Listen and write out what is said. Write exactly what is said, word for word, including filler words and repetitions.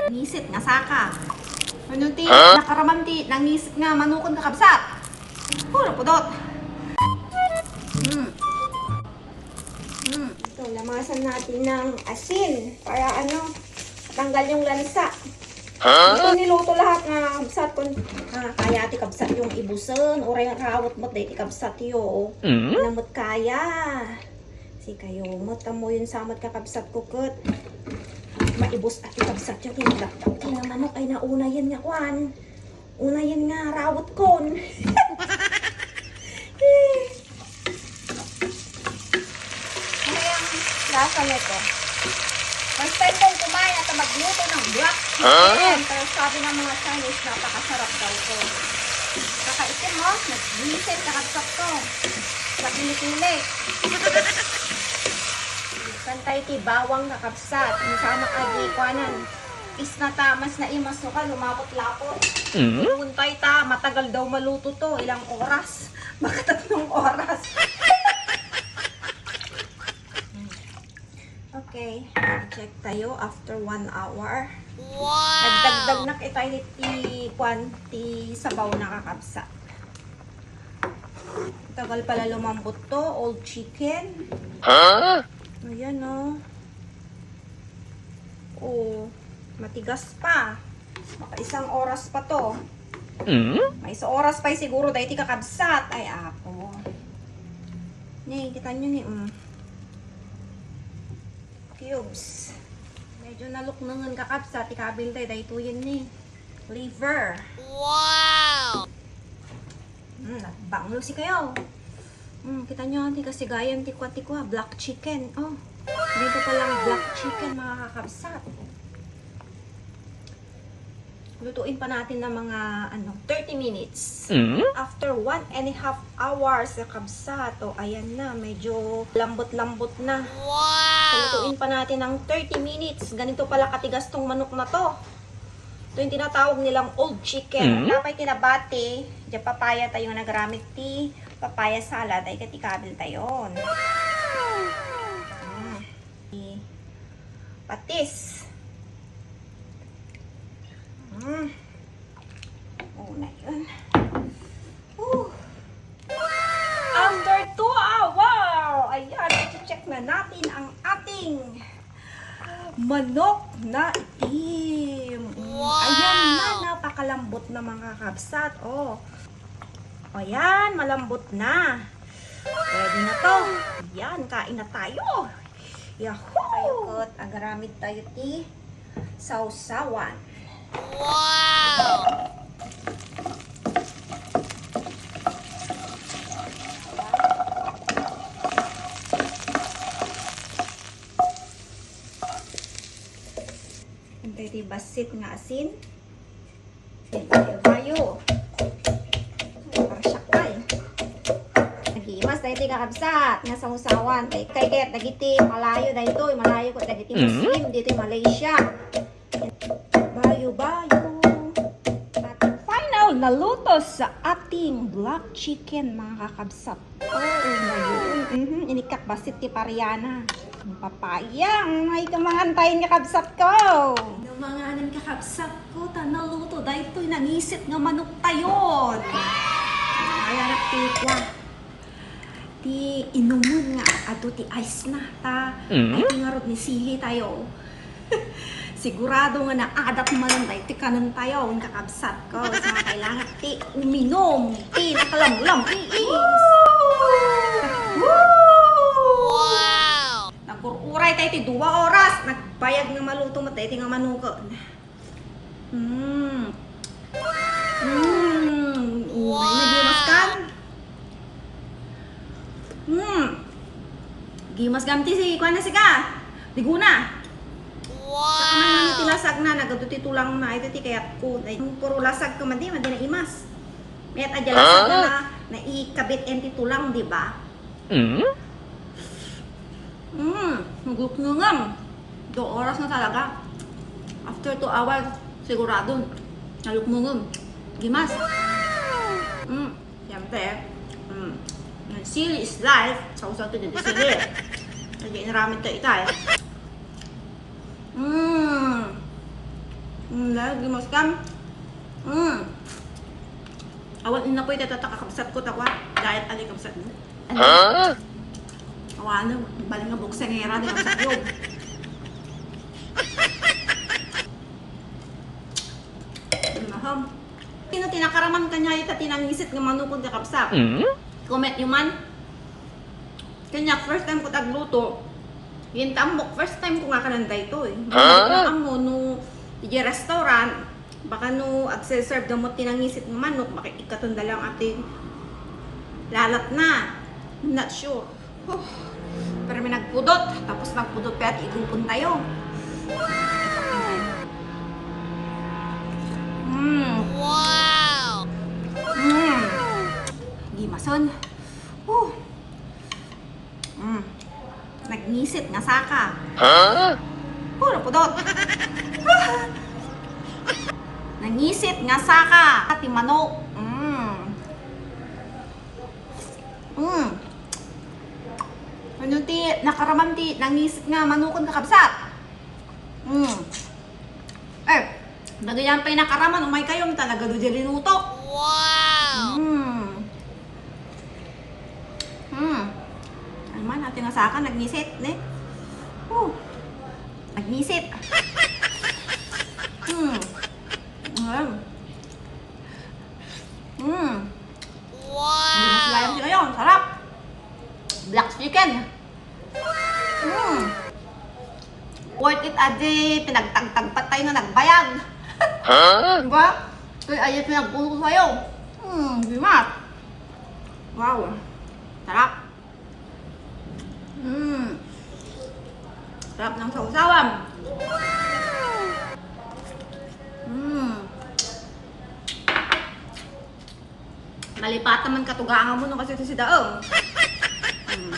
Nangisit nga saka. Ano ti Huh? nakaraman ti nangisit nga manukon, kakabsat? Puro pudot. Mm. Mm. Ito, lamasan natin ng asin para ano, tanggal yung lansa. Huh? Ito niluto lahat, mga kabsat. Kung, ah, kaya ti kabsat yung ibusen, uray rawot met, day ti kabsat yo. Mm? Namot kaya. Si kayo, met kamo yun sa met, kakabsat ko, ket maibus at ikabsat yung tinadakdak. Kaya manok ay nauna yan nga kwan. Una yan nga rawot kon. Ano yung lasa nito? First time kong kumain at magluto ng black chicken. Huh? Pero sabi ng mga Chinese, napakasarap daw to. Kakaitim mo, nagwisit, kakabsat ko. Sa kilikili. Pantay ti bawang, kakabsat. Masama agi kuanan. Is na ta, mas naimas no ka, lumapot-lapot. Mm. Untay ta, matagal daw maluto to. Ilang oras? Makatatlong oras. Okay, check tayo after one hour. Wow! Nagdagdag na kita ti, kwan, ti sabaw na, kakabsat. Tagal pala lumambot to, old chicken. Huh? Ayan, oh. Oh, matigas pa. Maka isang oras pa to. Mm? May isang oras pa siguro, dahil ti kakabsat. Ay, apo. Ni, kita nyo ni, mm. Cubes. Medyo naluknangan, kakabsat. Ikabil tayo, dahil ito yun ni. Liver. Wow! Mm, nagbanglo si kayo. Mm, kita nyo, ti kasigayan, ti kwa, ti kwa, black chicken. Oh, dito pa lang black chicken, mga kakabsat. Lutuin pa natin ng mga, ano, thirty minutes. Mm? After one and a half hours, kakabsat. O, ayan na, medyo lambot-lambot na. Wow! So, lutuin pa natin ng thirty minutes. Ganito pala katigas tong manok na to. Ito yung tinatawag nilang old chicken. Mm. Napay tinabati, dyan papaya tayo nga nagramit ti papaya salad, ay kati kabil tayo. Mm. Patis. Mm. Una yun. Whew. After two hour, ayan, i-check na natin ang ating manok na itim. Mm, wow! Ayan na, napakalambot na, mga kabsat. Oh. O yan, malambot na. Pwede na to. Yan, kain na tayo. Yahoo! Tayo ket agaramid tayo ti sawsawan. Wow! Antay ti bassit nga asin. Bayo. Para siya kay. Nagimas daytoy, kakabsat, nga sawsawan. Kay, kay, kay dagiti malayo daytoy, malayo ko dagiti Muslim ditoy Malaysia. Bayo, bayo. At final na luto sa ating black chicken, mga kakabsat. Oo, ngayon. Mhm, inikak bassit ti pariana. Ang papaya, ay, kamangan tayo nga kabsat ko. Kamanganan, kakabsat ko, ta naluto daytoy nangisit nga manok tayon. Ay, anak, tikwa. Ti inumen nga adu ti ice na, ta, mm, ay, ti ngarud ni sili tayo. Sigurado nga naadat manen daytoy kanen tayo, kakabsat ko. So, kailangan ti uminom ti nakalamlam. Iis. Woo! Wow! Nagkur-uray tayo ti dua oras. Nagbayag nga maluto met daytoy nga manuken. Mm. Mm. Wow! Nagimas kan? Hmm. Gimas gam ti si, kuan na sika. Diguna. Wow! Saka man ti lasag na, nagadu ti tulang na, ito ti kayat ko. Ay, puro lasag ka man di, madi na imas. Mayat adya lasag na, ah, na, naikabit en ti tulang, di ba? Mm? Mm, nagluknungan. Two oras na talaga. After two hours, sigurado. Naluknungan. Gimas. Mm. Siyempre, mm, sili is life. Sausaw ti dagiti sili. Kaya inaramid ta ita, eh. Mm. Dahil gimuskam. Mm. Awan inapoy ta kakabsat ko, takwa. Diet ali kabsat mo. Ano? Ha? Awan, bali nga boksengera, di kabsat yun. Ano na, ham? Sino ti nakaraman kaniay ita ti nangisit nga manukon nga kabsat? Mm? Comment nyo man. Kanya, first time ko tagluto. Yan tambok, first time ko nga kanan daytoy. Huh? Ang amo no, iti restaurant, baka no, agse-serve da mo ti nangisit nga manok, baka ikatunda lang ati lalat na. I'm not sure. Huh. Pero may nagpudot, tapos nagpudot pa at igupon tayo. Mm. Wow! Mm. Gimason. Huh. Mm. Nangisit nga saka. Huh? Puro pudot. Nangisit nga saka. Ti manok. Mm. Mm. Ano ti nakaraman ti nangisit nga manukon, kakabsat? Mm. Eh, dagiti pay nakaraman, umay kayo, talaga do di linuto. Wow! Mm. Mm. Ano man, ati nga saka, nagnisit, ne? Oh. Nagnisit. Mm. Mm. Mm. Wow! Hindi mas layang sila yun. Sarap. Black chicken. Mm. Worth it, adi. Pinagtagtagpat tayo na nagbayad. Huh? Diba? Kaya ayos na nagpuso sa'yo. Mm, diba? Wow. Sarap. Mm. Sarap ng sawsawan. Mm. Malipatan man katugangan mo, no, kasi ito si Daong. Mm.